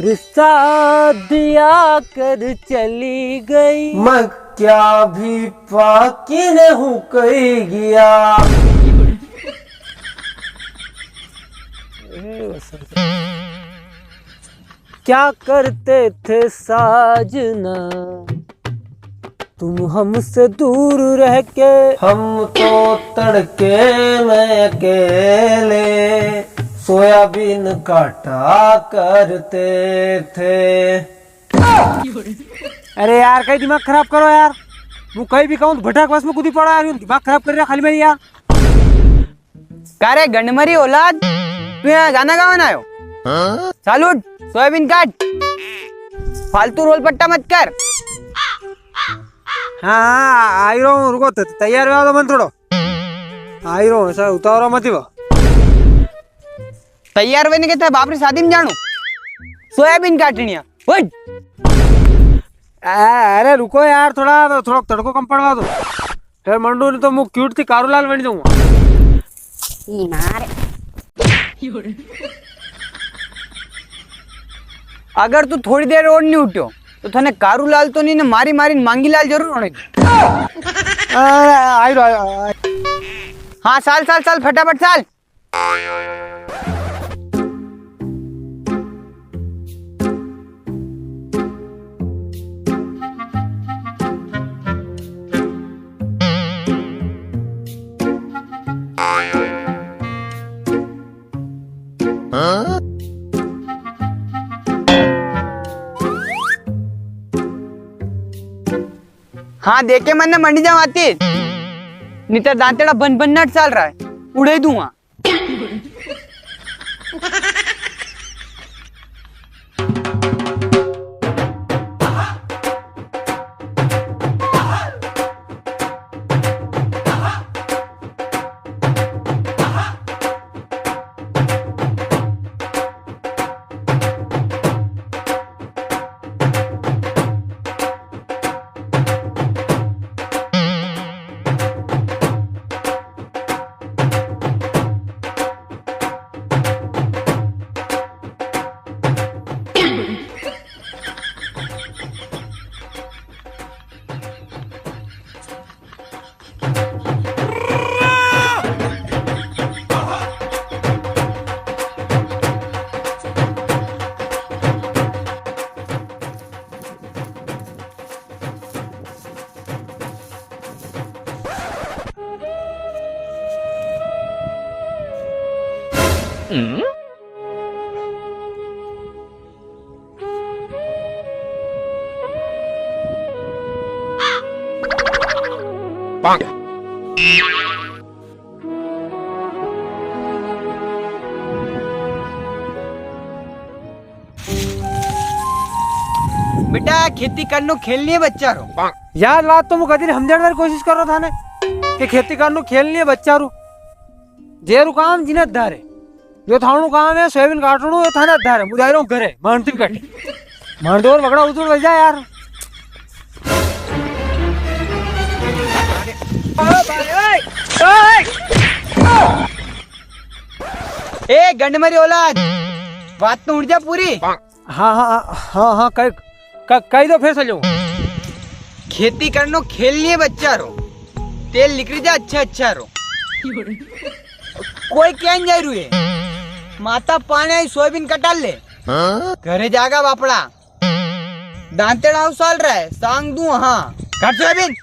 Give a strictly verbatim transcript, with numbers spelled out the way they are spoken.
हिस्सा दिया कर चली गई। मक्या भी पाकी ने हुकई गया। क्या करते थे साजना, तुम हमसे दूर रह के। हम तो तड़के में अकेले सोयाबीन काटा करते थे। अरे यार, कई दिमाग खराब करो यार। मूं कई भी कहूँ तो भटक बस में कूदी पड़ा यार, दिमाग खराब कर रहा खाली में यार। का रे गंडमरी औलाद, तू यहाँ गाना गावा ने आयो? हाँ? चाल उठ, सोयाबीन काट, फालतू रोल पट्टा मत कर। हाँ, हाँ, आई रो हूँ, रुको, त-, तैयार हुआ तो मन थोड़ो। आई रो हूँ, ऐसा उतावरा मत ही वो। तैयार वेने के थारे बाप री शादी में जाणू, सोयाबीन काटणी है। उठ। आ, अरे रुको यार, थोड़ा, थोड़ा तड़को कम पड़वा दो। फिर मंडू ने तो मूं क्यूट थी कारूलाल बन जाऊंगा। ई मार। अगर तू थोड़ी देर और नी उठ्यो, तो थने कारूलाल तो नी, ने मारी मारी ने मांगीलाल जरूर होने। अरे, आई रो, आई रो, आई। हाँ, साल, साल, साल, फटाफट साल। हाँ, देखे मन्ने मंडी जावाती, नितर दांतेड़ा भन भन नट चाल रहा है, उड़ाई दूंगा। बेटा, खेती करनो खेल नी है बच्चा रो। यार, बात तो मूं कदी नी समझाने की कोशिश कर रहा था ने कि खेती करनो खेल नी है बच्चा रो। जे रो काम जिने धारे। यो थाणो काम है, सोयाबीन काटणो, यो थाने धारे। मूं जाई रो हूँ घरे, मानती भी कट। मान दो और बगड़ा उतुड़ बज जा यार। ए गंडमरी औलाद, बात तो उड़ जा पूरी। हाँ, हाँ, हाँ, हाँ, कह, कह, कह दो फिर से लो। खेती करनो खेल नी है बच्चा रो, तेल निकली जा अच्छा अच्छा रो। कोई क्या नी जाई रू है, माता पाने आई सोयाबीन कटा ले। हाँ? घरे जागा बापड़ा, दांतेड़ा उसाल रहा है, सांग दूं हाँ। काट सोयाबीन।